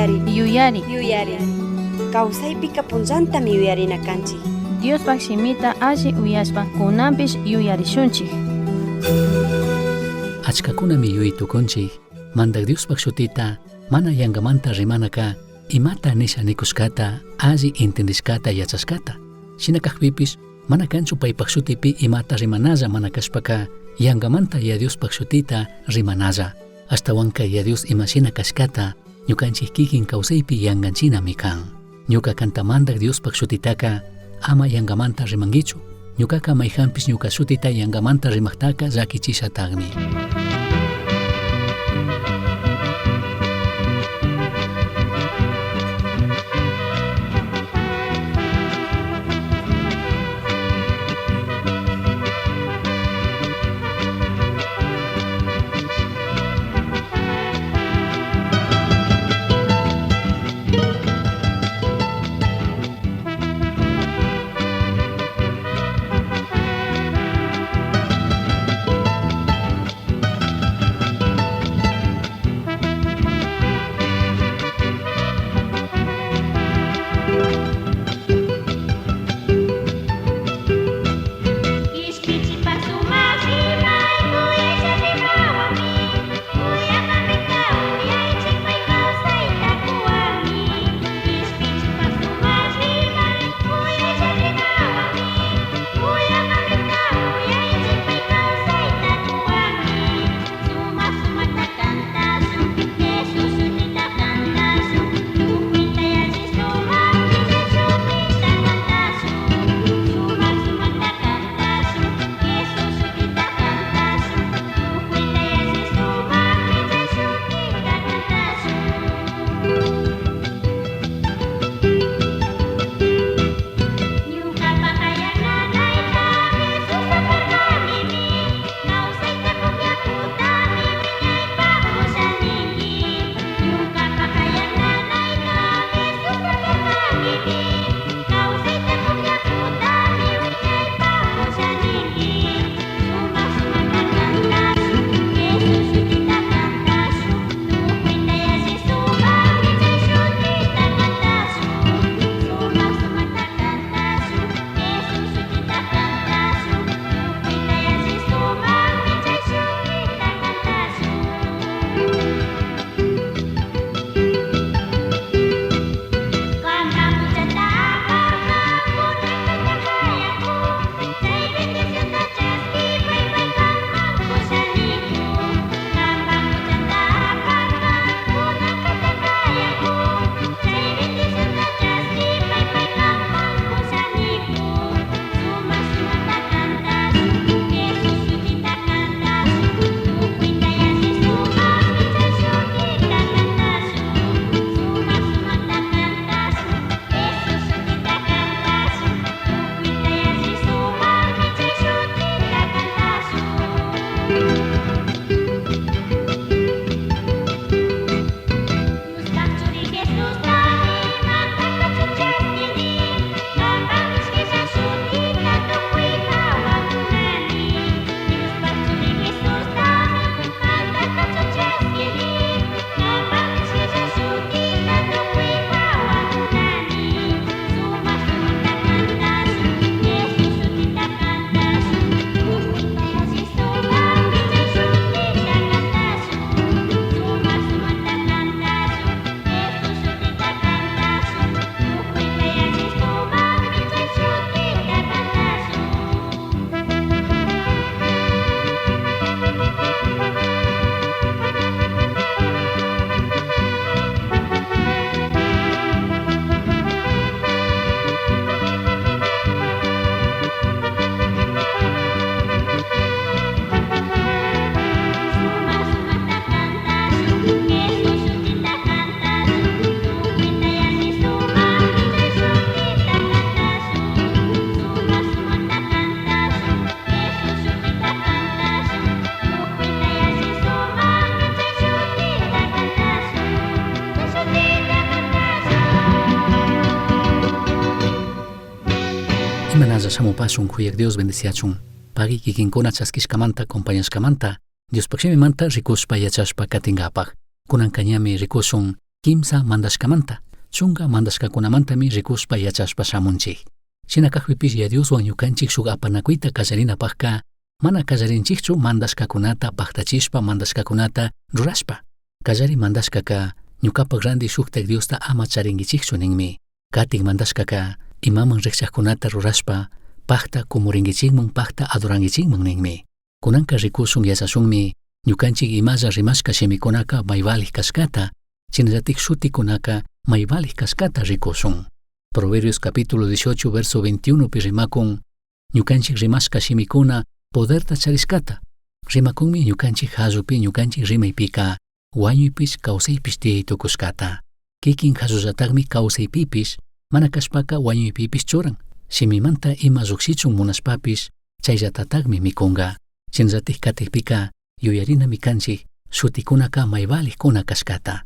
Yuyari. Yuyari. Yuyari. Kawsaypika punllantami yuyarina kanchik. Diospaj shimita alli uyashpa kunanpish yuyarishunchik. Achcacunami yuyai tucunchij. Mandaj Diospaj shutita mana yangamanta rimanaca imata nisha nicushcata alli intindishcata yachashcata. Shina cajpipish mana canchu paipaj shutipi imata rimanalla mana cashpaca yangamanta Yaya Diospaj shutita rimanalla. Ashtahuanca Yaya Dios ima shina cashcata ñucanchij quiquin causaipi yanganchinami can. Ñuca canta Mandaj Diospaj shutitaca ama yangamanta rimanguichu. Ñucaca maijanpish ñuca shutita yangamanta rimajtaca llaquichishatajmi. Imanalla shamupashun kuyaq Dios bendiciachun. Pagui kikinkuna chaskishkamanta acompañashkamanta Diospaj shimimanta rikushpa yachashpa katingapaj. Kunanka ñami rikushun. Quimsa mandashcamanta, chunga mandashcacunamantami ricushpa yachashpa shamunchij. Shina cajpipish Yaya Dioshuan ñucanchij shuj apanacuita callarinapajca mana callarinchijchu mandashcacunata pajtachishpa mandashcacunata rurashpa. Callari mandashcaca ñucapaj randi shujtaj Diosta ama charinguichijchu ninmi. Catij mandashcaca imaman rijchajcunata rurashpa pajta cumuringuichijman pajta adoranguichijman ninmi. Cunanca ricushun yachashunmi ñucanchij imalla rimashca shimicunaca mai valij cashcata, shinallataj shuticunaca mai valij cashcata ricushun. Proverbios capítulo 18 verso 21 pi rimacun ñucanchij rimashca shimicuna poderta charishcata. Rimacunmi ñucanchij jallupi ñucanchij rimaipica huañuipish causaipish tiyai tucushcata. Kikin jallullatajmi causaipipish mana cashpaca huañuipipish churan. Shimimanta ima llujshichun munashpapish chayllatatajmi micunga. Shinallataj catijpica yuyarinami canchij shuticunaca may valijcuna cashcata.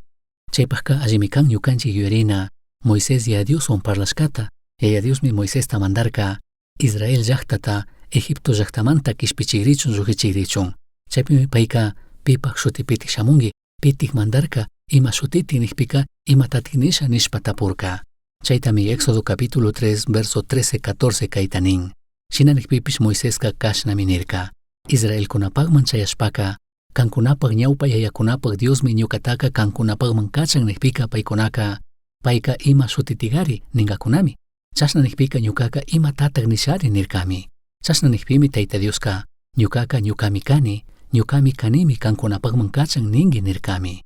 Chaypajca allimi can ñucanchij yuyarina Moisés Yaya Dioshuan parlashcata. Yaya Diosmi Moisesta mandarca Israel llajtata Egipto llajtamanta quishpichigrichun llujshichigrichun. Chaypimi paica pipaj shutipitaj shamungi, pitaj mandarca, ima shutitaj nijpica imatataj nisha nishpa tapurca. Chaitami Éxodo capítulo 3 verso 13-14 caita nin. Shina nijpipish Moisesca cashnami nirca. Israelcunapajman chayashpaca, cancunapaj ñaupa yayacunapaj Diosmi ñucataca cancunapajman cachan nijpica paicunaca, paica ima shutitigari ningacunami. Chashna nijpica ñucaca imatataj nishari nircami. Chashna nijpimi Taita Diosca, ñucaca ñucami cani, ñucami canimi cancunapajman cachan ningui nircami.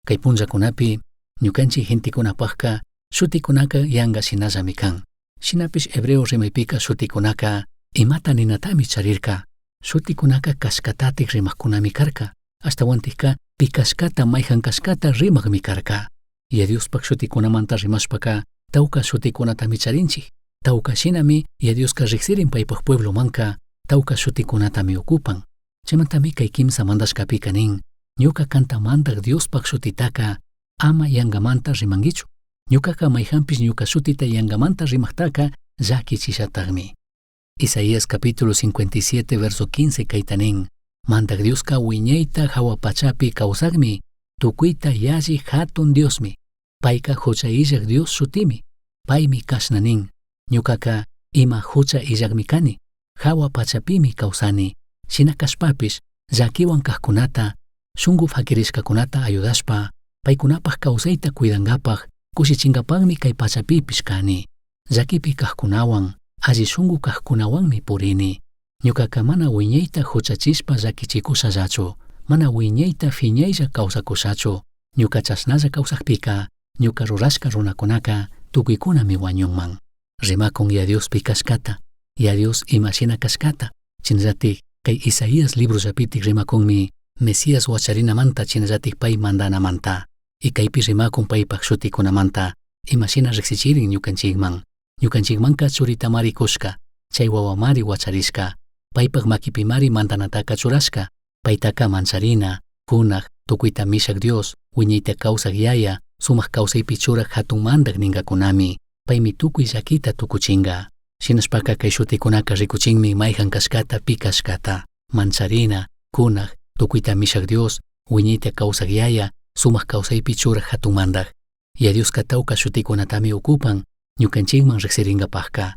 Cai punllacunapi ñucanchij gentecunapajca shuticunaca yanga shinallami can. Shinapish hebreo rimaipica shuticunaca imata ninatami charirca. Shuticunaca cashcatataj rimajcunami carca. Ashtahuantajca pi cashcata maijan cashcata rimajmi carca. Yaya Diospaj shuticunamanta rimashpaca tauca shuticunatami charinchij. Tauca shinami Yaya Diosca rijsirin paipaj pueblomanca tauca shuticunatami ocupan. Chaimantami cai quimsa mandashcapica nin, ñuca canta mandaj Diospaj shutitaca ama yangamanta rimanguichu. Ñucaca maijanpish ñuca shutita yangamanta rimajtaca llaquichishatajmi. Isaías capítulo 57 verso 15 caita nin, Mandaj Diosca huiñaita jahua pachapi causajmi, tucuita yalli jatun Diosmi. Paica jucha illaj Dios shutimi. Paimi cashna nin, ñucaca ima jucha illajmi cani, jahua pachapimi causani. Shina cashpapish llaquihuan cajcunata, shungu faquirishcacunata ayudashpa, paicunapaj causaita cuidangapaj, cushichingapajmi cai pachapipish cani. Llaquipi cajcunahuan, alli shungu cajcunahuanmi purini. Ñucaca mana huiñaita juchachishpa llaquichicushallachu, mana huiñaita fiñailla causacushachu. Ñuca chashnalla causajpica, ñuca rurashca runacunaca tucuicunami huañunman. Rimacun Yaya Dios pi cashcata, Yaya Dios ima shina cashcata. Shinallataj cai Isaías librollapitaj rimacunmi Mesías huacharinamanta shinallataj pai mandanamanta. Y caipi rimacun paipaj shuticunamanta, ima shina rijsichirin ñucanchijman. Ñucanchijmanca churitamari cushca, chai huahuamari huacharishca, paipaj maquipimari mandanataca churashca, paitaca mancharina, cunaj, tucuita mishaj Dios, huiñaita causaj Yaya, sumaj causaipi churaj jatun mandaj ningacunami, paimi tucui llaquita tucuchinga. Shinashpaca cai shuticunaca ricuchinmi maijan cashcata pi cashcata. Mancharina, cunaj, tucuita mishaj Dios, huiñaita causaj Yaya, sumaj causaipi churaj jatun mandaj. Yaya Diosca tauca shuticunatami ocupan, ñucanchijman rijsiringapajca.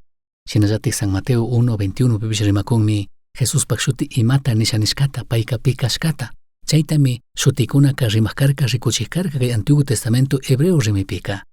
Shinallataj San Mateo 1:21 pipish rimacunmi, Jesuspaj shuti imata nisha nishcata paica pi cashcata. Chaitami shuticunaca rimaj carca ricuchij carca cai Antiguo Testamento hebreo rimaipica.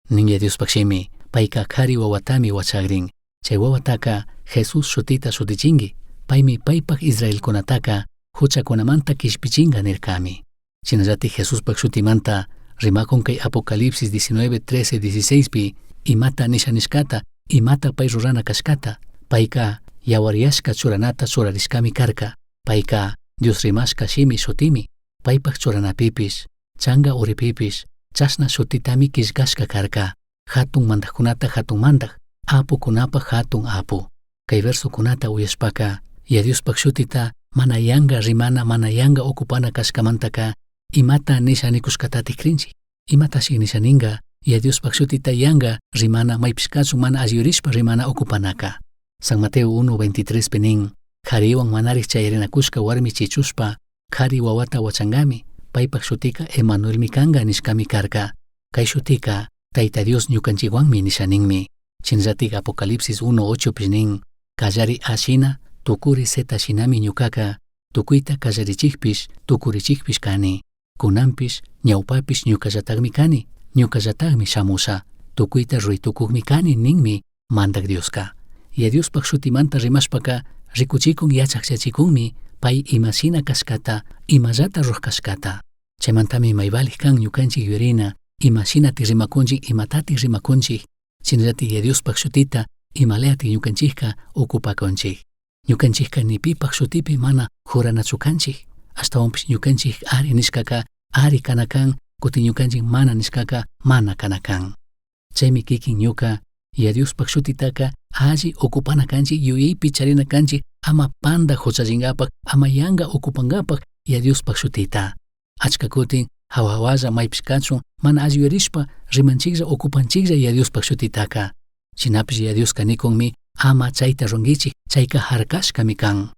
Nin Yaya Diospaj shimi, paica jari huahuatami huachagrin. Chai huahuataca Jesús shutita shutichingui, paimi paipaj israelcunataca juchacunamanta quishpichinga nircami. Shinallataj Jesuspaj shutimanta rimacun cai Apocalipsis 19, 13, 16 pi imata nisha nishcata, imata pai rurana cashcata, paica yahuaryashca churanata churarishcami carca, paica Dios rimashca shimi shutimi, paipaj churanapipish, changa uripipish, chashna shutitami quillcashca carca, jatun mandajcunata jatun mandaj, apucunapaj jatun apu. Cai versocunata uyashpaca, Yaya Diospaj shutita mana yanga rimana, mana yanga ocupana cashcamantaca, imata nisha nicushcatataj crinchij. Imatashi nisha ninga, Yaya Diospaj shutita yanga rimana maipish cachun mana alli yurishpa rimana ocupanaca. San Mateo 1:23 pi nin, jarihuan manarij chayarinacushca warmi chichushpa, jari huahuata huachangami, paipaj shutica Emanuelmi canga nishcami carca. Kay shutika Tayta Dios ñukanchikwanmi nisha ninmi. Shinallatik Apocalipsis 1:8 pish nin, Kallari A shina, tukuri Z shinami ñukaka, tukuyta kallarichikpish, tukurichikpish kani. Kunanpish, ñawpapish ñukallatakmi kani, ñukallatakmi shamusha, tukuyta ruray kani ninmi Mandak Dioska. Yaya Diospaj shutimanta rimashpaka rikuchikun yachakchachikunmi pay imashina kashkata, imallata ruraj kashkata. Chaymantami may valij kan ñukanchik yuyarina, imashinatik rimakunchik, imatatik rimakunchik, shinallatik Yaya Diospaj shutita imalayatik ñukanchikka ocupakunchik. Ñukanchikka ni pipaj shutipi mana juranachu kanchik, ashtawanpish ñukanchik ari nishkaka ari kana kan, kutin ñukanchik mana nishkaka mana kana kan. Chaymi kikin ñuka Yaya Diospaj shutitaka alli ocupana kanchik, yuyaypi charina kanchik, ama panda huchallinkapak, ama yanka ocupankapak Yaya Diospaj shutita. Achka kutin hawa hawalla maypish kachun mana alli yuyarishpa rimanchiklla ocupanchiklla Yaya Diospaj shutitaka. Shinapish Yaya Dioska nikunmi ama chayta rurankichik, chayka harkashkami kan.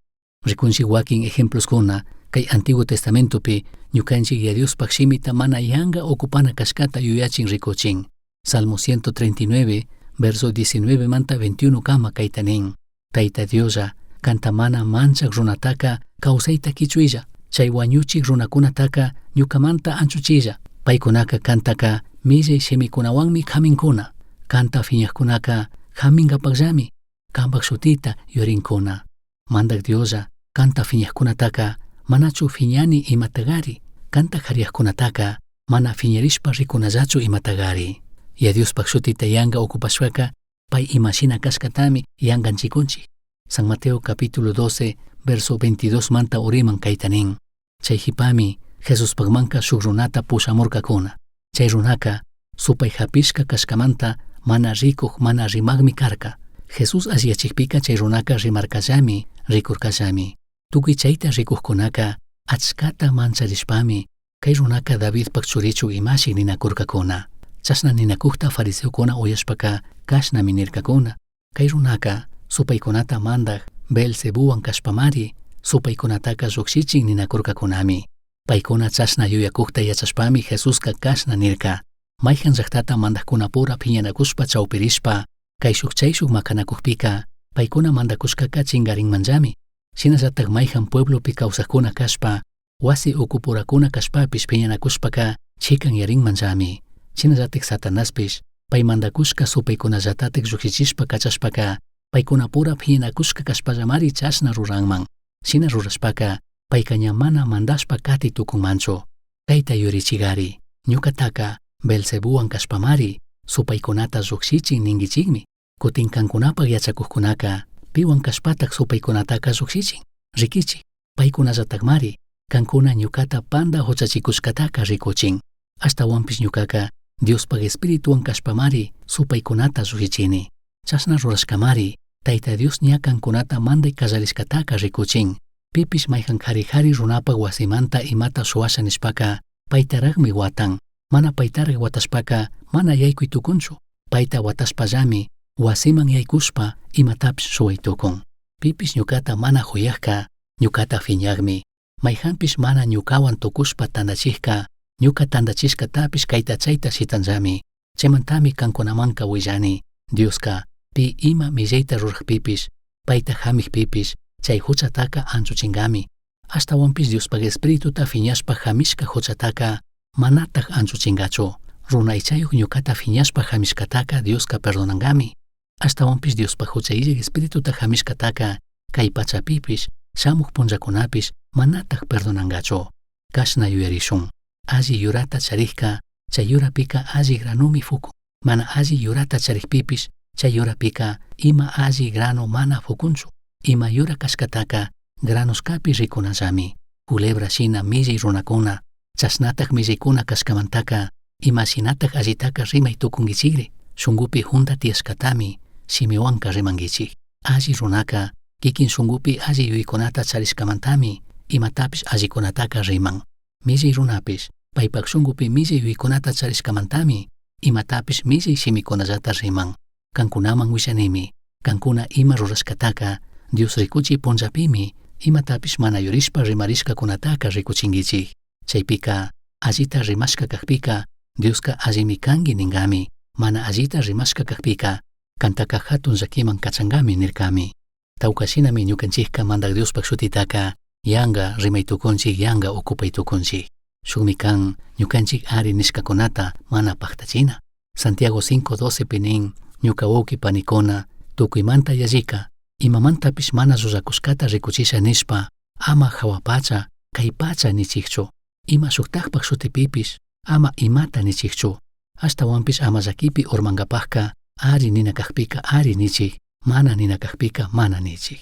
Rikunchik wakin ejemploskuna kay Antiguo Testamentopi ñukanchik Yaya Diospaj shimita mana yanka ocupana kashkata yuyachin rikuchin. Salmo 139, verso 19 manta 21 kama kayta nin. Tayta Dioslla, kanta mana manchak runataka kawsayta kichuylla, chay wañuchik runakunataka ñukamanta anchuchilla. Paykunaka kantaka millay shimikunawanmi kaminkuna, kanta phiñaqkunaka kaminkapaqllami, kanpak shutita yuyarinkuna. Mandak Dioslla, kanta phiñaqkunataka manachu phiñani imatagari, kanta hariyaqkunataka mana phiñarishpa rikunallachu imatagari. Yaya Diospaj shutita yanka ocupashpaka pay imashina kashkatami yankanchikunchik. San Mateo capítulo 12, verso 22 manta uriman kayta nin. Chay jipami Jesuspajmanka shuk runata pushamurkakuna. Chay runaka supay hapishka kashkamanta mana rikuj mana rimagmi karka. Jesús alliyachikpika chay runaka rimarkallami, rikurkallami. Tukuy chayta rikujkunaka achkata mancharishpami kay runaka Davidpak churichu imashi ninakurkakuna. Chashna ninakujta fariseokuna uyashpaka kashnami nirkakuna. Kay runaka supaykunata mandaj Beelzebuwan kashpamari supaykunataka llukshichin ninakurkakunami. Paykuna chashna yuyakujta yachashpami Jesuska kashna nirka. Mayjan llaqtata mandajkunapura phiñanakushpa chawpirishpa kayshuk chayshuk makanakujpika paykuna mandakushkaka chingarinmanllami. Shinallatak mayjan pueblopi kawsajkuna kashpa wasi ukupurakuna kashpapish phiñanakushpaka chikanyarinmanllami. Shinallatik Satanaspish pay mandakushka supaykunallatatik llukshichishpa kachashpaka paykunapura phiñanakushka kashpallamari chashna ruranman. Shina rurashpaka payka ña mana mandashpa kati tukunmanchu. Kayta yuyarichigari, ñukataka Beelzebuwan kashpamari supaykunata lluqshichin ninkichikmi. Kutin kankunapak yachakukkunaka piwan kashpatak supaykunataka lluqshichin. Rikichik, paykunallatakmari kankuna ñukata panda huchachikushkataka rikuchin. Ashtawanpish ñukaka Diospaj Espirituwan kashpamari supaykunata lluqshichini. Chashna rurashkamari Tayta Dios ña kankunata manday kallarishkataka rikuchin. Pipish mayjan kari kari runapak wasimanta imata shuwasha nishpaka paytaraqmi watan. Mana paytaraq watashpaka mana yaykuy tukunchu. Payta watashpallami wasiman yaykushpa imatapish shuway tukun. Pipish ñukata mana huyajka ñukata phiñakmi. Mayjanpish mana ñukawan tukushpa tandachijka ñuka tandachishkatapish kayta chayta shitanllami. Chaymantami kankunamanka willani. Dioska pi ima millayta rurajpipish payta hamikpipish chay huchataka anchuchinkami. Ashtawanpish Diospaj Espirituta phiñashpa hamishka huchataka manataj anchuchinkachu. Runa aychayuq ñukata phiñashpa hamishkataka Dioska perdonankami. Ashtawanpish Diospaj hucha illaj Espirituta hamishkataka kay pachapipish shamuj punllakunapish manataj perdonankachu. Kashna yuyarishun. Alli yurata charijka chay yurapika alli granumi fukun. Mana alli yurata charikpipish chay yurapika ima alli grano mana fukunchu. Ima yura kashkataka granoshkapi rikunallami. Culebra shina millay runakuna, chashnatak millaykuna kashkamantaka imashinatak allitaka rimay tukunkichikri. Shunkupi junda tiyashkatami shimiwanka rimankichik. Alli runaka kikin shunkupi alli yuyaykunata charishkamantami imatapish allikunataka riman. Millay runapish paypak shunkupi millay yuyaykunata charishkamantami imatapish millay shimikunallata riman. Kankunaman willanimi, kankuna ima rurashkataka Dios rikuchi punllapimi imatapish mana yurishpa rimarishkakunataka rikuchinkichik. Chaypika allita rimashka kakpika Diosca allimi cangui ningami. Mana allita rimashca cajpica, cantaca jatun llaquiman cachangami nircami. Tauca shinami ñucanchijca Mandaj Diospaj shutitaca yanga rimai tucunchij, yanga ocupai tucunchij. Shukmi kan ñucanchij ari nishcacunata mana pajtachina. Santiago 5:12 pi nin, ñuca huauqui panicuna, tucuimanta yallica, imamantapish mana llullacushcata ricuchisha nishpa, ama jahua pacha, cai pacha nichijchu. Ima shujtajpaj shutipipish, ama imata nichijchu. Ashtahuanpish ama llaquipi urmangapajca, ari nina cajpica ari nichij, mana nina cajpica mana nichij.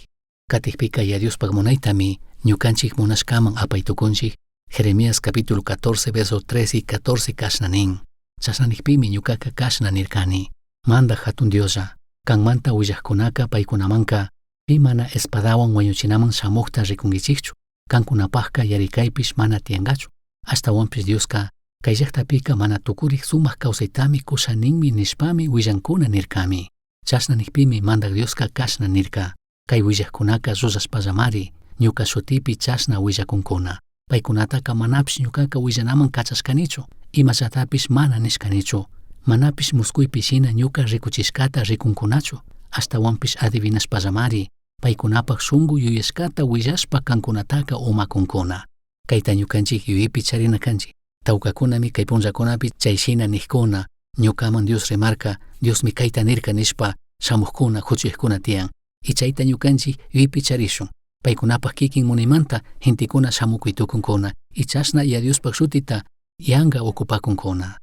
Catijpica Yaya Diospaj munaitami ñucanchij munashcaman apai tucunchij. Jeremías capítulo 14 verso 13 y 14 cashna nin. Chashna nijpimi ñucaca cashna nircani. Mandaj Jatun Dioslla, canmanta huillajcunaca paicunamanca pi mana espadahuan huañuchinaman shamujta ricunguichijchu, cancunapajca yaricaipish mana tiyangachu. Ashtahuanpish Diosca, cai llajtapica mana tucurij sumaj causaitami cusha ninmi nishpami huillancuna nircami. Chashna nijpimi Mandaj Diosca cashna nirca, cai huillajcunaca llullashpallamari ñuca shutipi chashna huillacuncuna. Paicunataca manapish ñucaca huillanaman cachashcanichu, imallatapish mana nishcanichu. Manapish muscuipi shina ñuca ricuchishcata ricuncunachu, ashtahuanpish adivinashpallamari paicunapaj shungu yuyashcata huillashpa cancunataca umacuncuna. Caita ñucanchij yuyaipi charina canchij. Taucacunami cai punllacunapi chai shina nijcuna, ñucaman Dios rimarca, Diosmi caita nirca nishpa shamujcuna, juchuyajcuna tiyan. Y chaita ñucanchij yuyaipi charishun. Paicunapaj kikin munaimanta gentecuna shamucui tucuncuna y chashna Yaya Diospaj shutita yanga ocupacuncuna.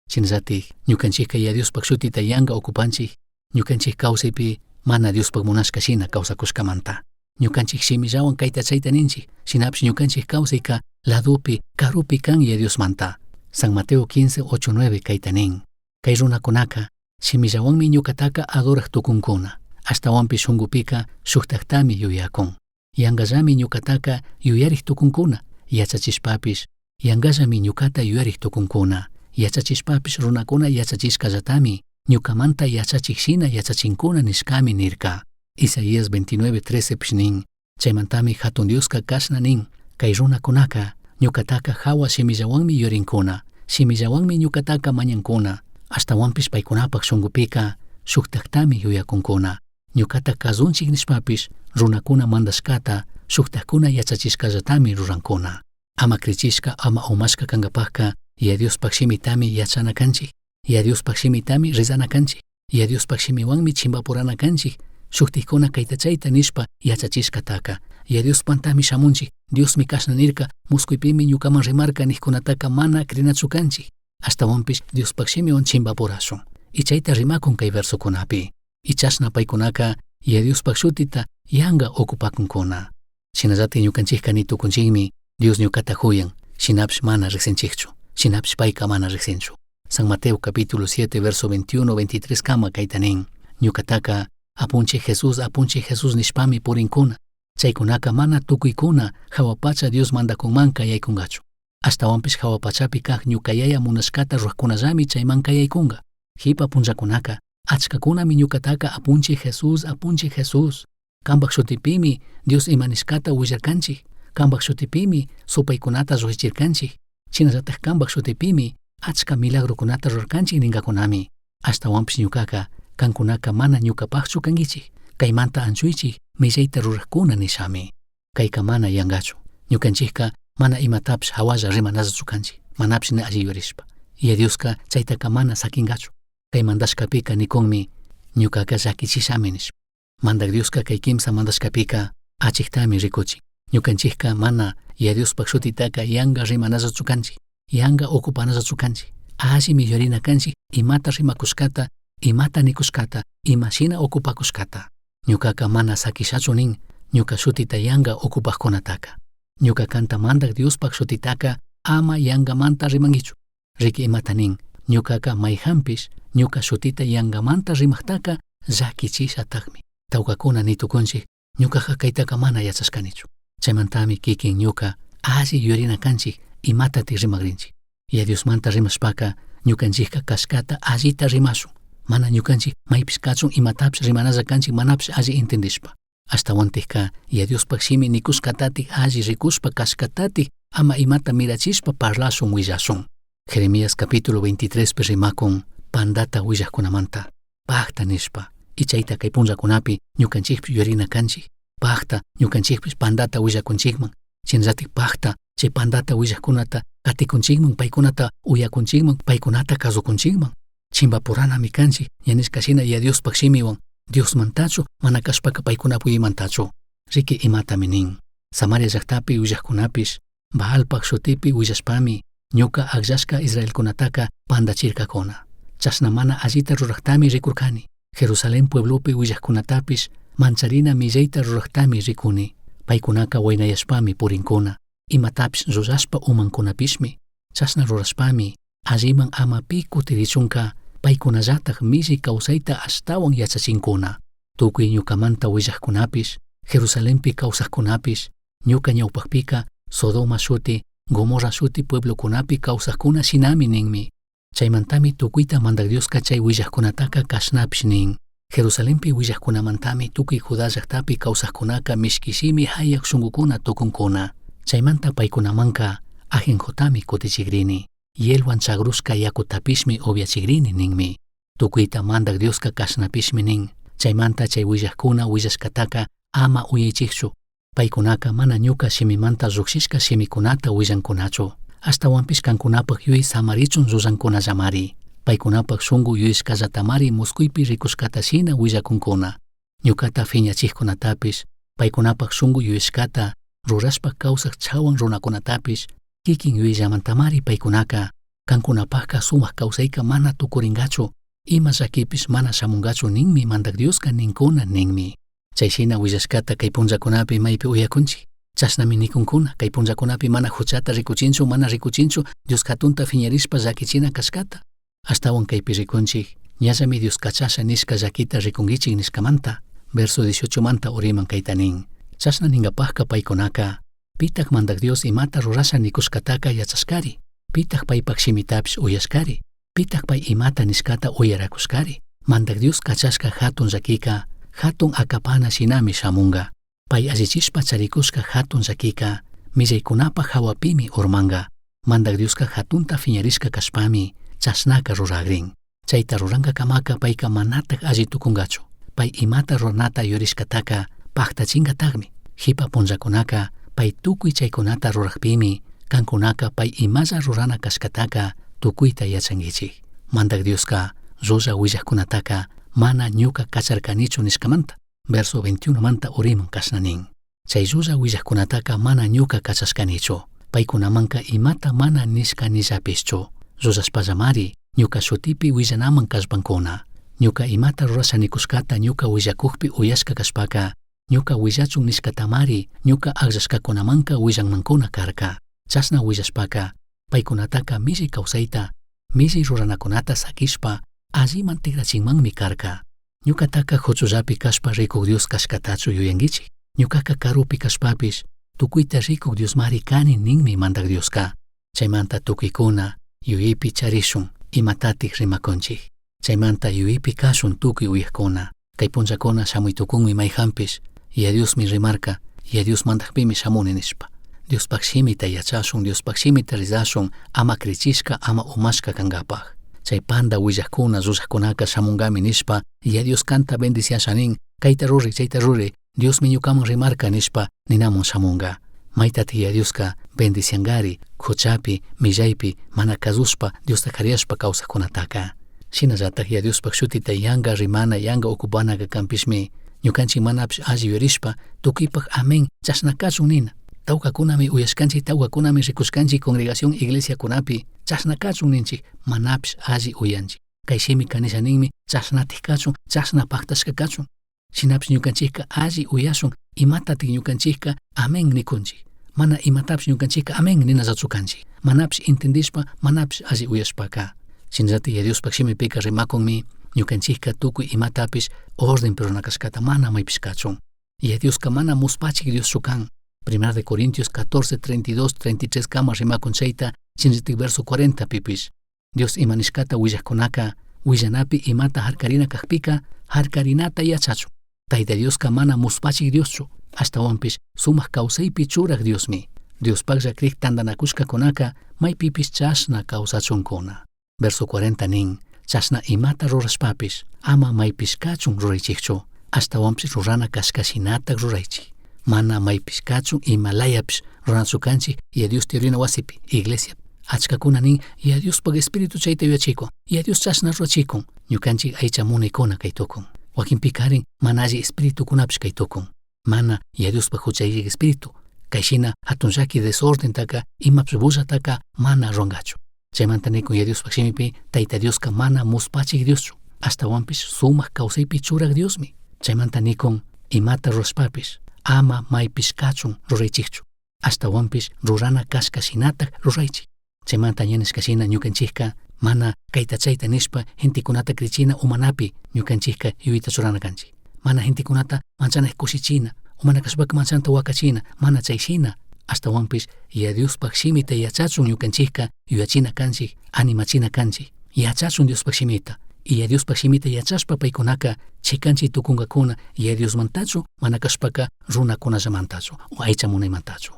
Shinallataj ñucanchijca Yaya Diospaj shutita yanga ocupanchij, ñucanchij causaipi mana Diospaj munashca shina causacushcamanta. Ñucanchij shimillahuan caita chaita ninchij, shinapish ñucanchij causaica ladopi, carupi can Yaya Diosmanta. San Mateo 15, 8, 9 caita nin. Cai runacunaca shimillahuanmi ñucataca adoraj tucuncuna, ashtahuanpish shungupica shujtajtami yuyacun. Yangallami ñucataca yuyarij tucuncuna, yachachishpapish, yangallami ñucata yuyarij tucuncuna, yachachishpapish runacuna yachachishcallatami ñucamanta yachachij shina yachachincuna nishcami nirca. Isaías 29, 13 pish nin, chaimantami Jatun Diosca cashna nin, cai runacunaca ñucataca jahua shimillahuanmi yuyarincuna, shimillahuanmi ñucataca mañancuna, ashtahuanpish paicunapaj shungupica shujtajtami yuyacuncuna. Ñucata cazunchij nishpapish runacuna mandashcata shujtajcuna yachachishcallatami rurancuna. Ama crichishca, ama umashca cangapajca Yaya Diospaj shimitami yachana canchij, Yaya Diospaj shimitami rezana canchij, Yaya Diospaj shimihuanmi chimbapurana canchij, shujtajcuna caita chaita nishpa yachachishcataca. Yaya Diospantami shamunchij, Diosmi cashna nirca, muscuipimi ñucaman rimarca nijcunataca mana crinachu canchij. Ashtahuanpish Diospaj shimihuan chimbapurashun. Y chaita rimacun cai versocunapi. Y chashna paicunaca Yaya Diospaj shutita yanga ocupacuncuna. Shinallataj ñucanchijca ni tucunchijmi Dios ñucata juyan, shinapish mana rijsinchijchu, shinapish paica mana rijsinchu. San Mateo capítulo 7 verso 21, 23 cama caita nin, ñucataca Apunchij Jesús, Apunchij Jesús nishpami purincuna, chaicunaca mana tucuicuna jahua pacha Dios mandacunmanca yaicungachu. Ashtahuanpish jahua pachapi caj ñuca Yaya munashcata rurajcunallami chaimanca yaicunga. Jipa punllacunaca, achcacunami ñucataca Apunchij Jesús, Apunchij Jesús, cambaj shutipimi Dios ima nishcata huillarcanchij, cambaj shutipimi supaicunata llujshichircanchij, shinallataj cambaj shutipimi achca milagrocunata rurarcanchij ningacunami. Ashtahuanpish ñucaca, cancunaca mana ñucapajchu canguichij, caimanta anchuichij millaita rurajcuna nishami. Caica mana yangachu. Ñucanchijca mana imatapish jahualla rimanallachu canchij, manapish ni alli yuyarishpa. Yaya Diosca chaitaca mana saquingachu. Cai mandashcapica nicunmi, ñucaca llaquichishami nishpa. Mandaj Diosca cai quimsa mandashcapica achijtami ricuchin. Ñucanchijca mana Yaya Diospaj shutitaca yanga rimanallachu canchij, yanga ocupanallachu canchij. Allimi yuyarina canchij imata rimacushcata, imata nicushcata, ima shina ocupacushcata. Ñucaca mana saquishachu nin ñuca shutita yanga ocupajcunataca. Ñuca canta Mandaj Diospaj shutitaca ama yangamanta rimanguichu. Riqui imata nin, ñucaca maijanpish ñuca shutita yangamanta rimajtaca llaquichishatajmi. Taucacuna ni tucunchij, ñucaca caitaca mana yachashcanichu. Chaimantami kikin ñuca alli yuyarina canchij imatatik rimagrinchij. Yaya Diosmanta rimashpaca ñucanchijca cashcata allita rimashun. Mana ñucanchij maipish cachun imatapish rimanalla canchij manapish alli entendishpa. Ashtahuantikca Yaya Diospaj shimi nicushcatatik alli ricushpa cashcatatik ama imata mirachishpa parlashun huillashun. Jeremías capítulo 23 pi rimakun pandata huillajcunamanta, pajta nishpa, y chayta kay punllakunapi ñukanchikpish yuyarina kanchik, pajta ñukanchikpish pandata huillacunchikman, shinallatik pajta chay pandata huillajkunata katikunchikman, paykunata uyakunchikman, paykunata kasukunchikman. Chimbapuranami kanchik, ña nishka shina Yaya Diospaj shimiwan, Diosmantachu mana kashpaka paykunapuk yuyaymantachu. Riki imatami nin. Samaria llajtapi huillajcunapish Baalpaj shutipi huillashpami ñuca agllashca israelcunataca pandachircacuna. Chashna mana allita rurajtami ricurcani. Jerusalén pueblopi huillajcunatapish mancharina millaita rurajtami ricuni. Paicunaca huainayashpami purincuna. Imatapish rurashpa umancunapishmi. Chashna rurashpami alliman ama pi cutirichunca paicunallataj millai causaita ashtahuan yachachincuna. Tucui ñucamanta huillajcunapish, Jerusalenpi causajcunapish, ñuca ñaupajpica Sodoma shuti, Gomorra shuti pueblocunapi causajcuna shinami ninmi. Chaimantami tucuita Mandaj Diosca chai huillajcunataca cashnapish nin. Jerusalenpi huillajcunamantami tucui Judá llajtapi causajcunaca mishqui shimi jayaj shungucuna tucuncuna. Chaimanta paicunamanca ajenjotami cutichigrini. Hielhuan chagrushca yacutapishmi ubyachigrini ninmi. Tucuita Mandaj Diosca cashnapishmi nin. Chaimanta chai huillajcuna huillashcataca ama uyaichijchu. Paicunaca mana ñuca shimimanta llujshishca shimicunata huillancunachu. Ashtahuanpish cancunapaj yuyai samarichun llullancunallaamari. Paicunapaj shungu yuyashcallatamari muscuipi ricushcata shina huillacuncuna. Ñucata fiñachijcunatapish, paicunapaj shungu yuyashcata rurashpa causaj chahuan runacunatapish, kikin yuyayllamantamari paicunaca, cancunapajca sumaj causaica mana tucuringachu, ima llaquipish mana shamungachu ninmi Mandaj Diosca nincuna ninmi. Chay shina huillashcata kay punllakunapi maypi uyacunchik. Chashnami nicuncuna, kay punllakunapi mana juchata ricuchinchu, mana ricuchinchu, Dios jatunta fiñarishpa llaquichina cashcata. Ashtahuan kaypi ricunchik, ñallami Dios cachasha nishca llaquita ricunguichik nishcamanta, verso 18 manta uriman kayta nin. Chashna ningapajca paicunaca, pitaj Mandaj Dios imata rurasha nicushcataca yachashcari, pitaj paipaj shimitapish uyashcari, pitaj pai imata nishcata uyaracushcari. Mandaj Dios cachashca jatun llaquica, jatun acapana shinami shamunga. Pai allichishpa charicushca jatun llaquica, millaicunapaj jahuapimi urmanga. Mandaj Diosca jatunta fiñarishca cashpami, chashnaca ruragrin. Chaita rurangacamaca paica manataj alli tucungachu. Pai imata ruranata yurishcataca pajtachingatajmi. Jipa punllacunaca pai tucui chaicunata rurajpimi, cancunaca pai imalla rurana cashcataca tucuita yachanguichij. Mandaj Diosca llulla huillajcunataca mana ñuca cacharcanichu nishcamanta. Verso 21 manta uriman cashna nin. Chay llulla huillajcunataca mana ñuca cachashcanichu. Paicunamanca imata mana nishcanillapishchu. Llullashpallamari ñuca shutipi huillanaman callpancuna. Ñuca imata rurasha nicushcata ñuca huillacujpi uyashca cashpaca, ñuca huillachun nishcatamari ñuca agllashcacunamanca huillanmancuna carca. Chashna huillashpaca, paicunataca millai causaita, millai ruranacunata saquishpa, alliman tigrachinmanmi carca. Ñucataca juchullapi cashpa ricuj Dios cashcatachu yuyanguichij. Ñucaca carupi cashpapish, tucuita ricuj Diosmari cani ninmi Mandaj Diosca. Chaimanta tucuicuna yuyaipi charishun imatatik rimacunchij. Chaimanta yuyaipi cashun tucui uyajcuna. Kay punllacuna shamui tucunmi maijanpish, Yaya Diosmi rimarca, Yaya Dios mandajpimi shamuni nishpa. Diospaj shimita yachashun, Diospaj shimita rizashun, ama crichishca, ama umashca cangapaj. Chay panda huillajcuna, llullajcunaca shamungami nishpa, Yaya Dios canta bendiciasha nin, kayta ruri, chayta ruri, Diosmi ñucaman rimarca nishpa ninamun shamunga. Maitati Yaya Dioska bendiciangari, juchapi, millaypi, mana kazushpa, Diosta jariashpa causajcunataca. Shinallataj Yaya Diospaj shutita yanga rimana, yanga ocupanaca canpishmi, ñukanchik manapish alli yuyarishpa, tukuypaj amén, chashna kachun nina. Tawkakunami uyashkanchik, tawkakunami rikushkanchik congregación iglesiakunapi, chashna kachun ninchik, manapish alli uyanchik. Kay shimika nisha ninmi, chashnatik kachun, chashna pajtashka kachun. Shinapish ñukanchikka alli uyashun, imatatik ñukanchikka amén nikunchik. Mana imatapish ñukanchikka amén ninallachu kanchik. Manapish entendishpa, manapish alli uyashpaka. Shinallatik Yaya Diospaj shimipika rimakunmi, ñukanchikka tukuy imatapish orden rurana kashkata mana maypish kachun. Yaya Dioska mana muspachik Dioschu kan. Primera de Corintios 14, 32, 33 kama rimakun chayta, shinallatik verso 40 pipish. Dios ima nishkata willajkunaka, willanapi imata harkarina kajpika, harkarinata yachachun. Tayta Dioska mana muspachik Dioschu, ashtawanpish sumak kawsaypi churaj Diosmi. Diospajlla crij tandanacushcacunaca maipipish chashna causachuncuna. Verso 40 nin, chashna imata rurashpapish, ama maipish kachun ruraichijchu, ashtahuanpish rurana cashca shinataj ruraichij. Mana maipish kachun imalayapish ruranachu canchij Yaya Dios tiyarina wasipi, iglesia. Achkakuna nin, Yaya Diospaj Espíritu chayta yuyachikun, Yaya Dios chashna rurachikun, ñukanchik aycha munaykuna kay tukun. Wakinpikarin mana alli espiritukunapish kay tukun. Mana Yaya Diospaj juchayllak espíritu, kay shina hatun llaki desordentaka imapish bullataka mana rurankachu. Chaymanta nikun Yaya Diospaj shimipi, Tayta Dioska mana muspachik Dioschu, ashtahuanpish sumak kawsaypi churak Diosmi. Chaymanta nikun imata rurashpapish, ama maypish kachun ruraychikchu, ashtahuanpish rurana kashka shinatak ruraychik. Chaymanta ña nishka shina ñukanchikka mana kayta chayta nishpa gentekunata krichina umanapi ñukanchikka yuyayta churana kanchik. Mana gentekunata manchana kushichina, umana kashpaka manchanata wakachina, mana chay shina, ashtahuanpish Yaya Diospaj shimita yachachun ñukanchikka yuyachina kanchik, animachina kanchik, yachachun Diospaj shimita. Y Yaya Diospaj shimita yachashpa paykunaka chikanchi tukunkakuna Yaya Diosmantachu mana kashpaka runakunallamantachu o aycha munaymantachu.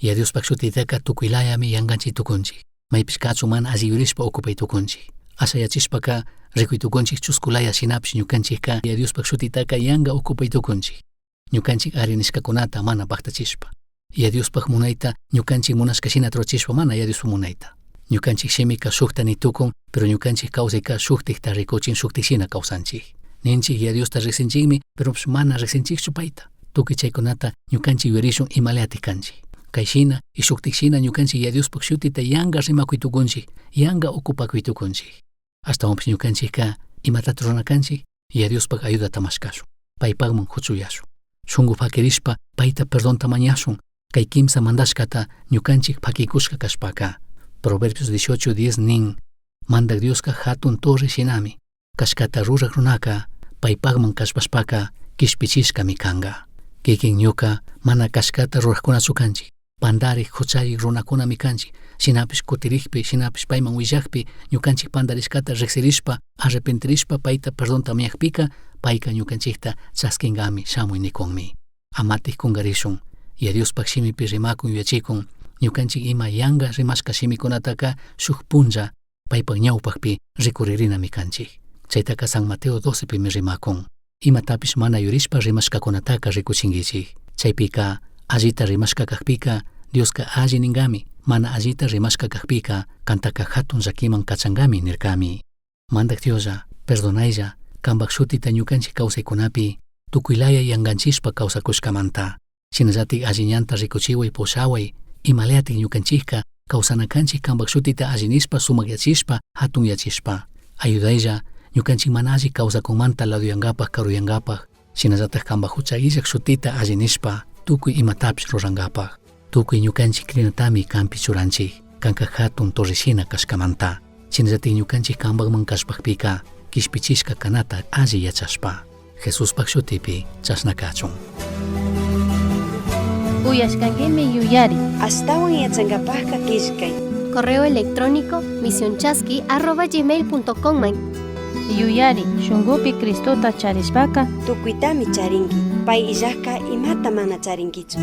Yaya Diospaj shutitaka tukuylayami yankanchi tukunchik. Maypish kachun mana alli yurishpa ocupay tukunchik. Ashayachishpaka rikuy tukunchik chuskulaya shinapish ñukanchikka Yaya Diospaj shutitaka yanka ocupay tukunchik. Ñukanchik ari nishkakunata mana paktachishpa. Yaya Diospaj munayta ñukanchik munashka shina rurachishpa mana Yaya Diospaj munayta. Ñukanchik shimika shukta ni tukun, pero ñukanchik kawsayka shuktikta rikuchin shuktik shina kawsanchik. Ninchik Yaya Diosta riqsinchikmi, pero mana riqsinchikchu payta. Tukuy chaykunata ñukanchik yuyarishun imalayatik kanchik. Kay shina y shuktik shina ñukanchik Yaya Diospaj shutita yanka rimakuy tukunchik, yanka ocupakuy tukunchik. Ashtawanpish ñukanchikka imatata rurana kanchik, Yaya Diospaj ayudata mashkashun, paypajman huchuyashun. Shunku fakirishpa payta perdonta mañashun, kay kimsa mandashkata ñukanchik fakikushka kashpaka. Proverbios 18:10 nin, Mandak Dioska hatun torre shinami, kashkata rurak runaka paypajman kallpashpaka kishpichishkami kanka. Kikin ñuka mana kashkata rurakkunachu kanchik, pandarik huchayik runakunami kanchik, shinapish kutirikpi, shinapish payman willakpi, ñukanchik pandarishkata riksirishpa, arrepentirishpa payta perdonta mañakpika, payka ñukanchikta chaskinkami shamuy nikunmi. Amatik kunkarishun, Yaya Diospaj shimipi rimakun yuyachikun, ñukanchik ima yanka rimashka shimikunataka shuk punlla paypak ñawpakpi rikuririnami kanchik. Chaytaka San Mateo 12 pimi rimakun. Imatapish mana yurishpa rimashkakunataka rikuchinkichik. Chaypika allita rimashka kakpika Dioska alli ninkami, mana allita rimashka kakpika kantaka hatun llakiman kachankami nirkami. Mandak Dioslla, perdonaylla, kanpak shutita ñukanchik kawsaykunapi tukuylaya yankanchishpa kawsakushkamanta. Shinallatik alli ñanta rikuchiway pushaway, imalayatik ñukanchikka kawsana kanchik kanpak shutita alli nishpa sumakyachishpa hatunyachishpa. Ayudaylla, ñukanchik mana alli kawsakunmanta laduyankapak karuyankapak, shinallatak kanpak hucha illak shutita alli nishpa tukuy imatapish rurankapak. Tukuy ñukanchik crinatami kanpi churanchik, kanka hatun torreshina kashkamanta. Shinallatik ñukanchik kanpakman kashpakpika kishpichishka kanata alli yachashpa. Jesuspak shutipi chashna kachun. Uyashkankimi yuyari. Ashtawan yachankapajka killkay. Correo electrónico misionchasqui@gmail.com man. Yuyari, shunkupi Cristota charishpaka Tukuytami charinki. Pay illajka imata mana charinkichu.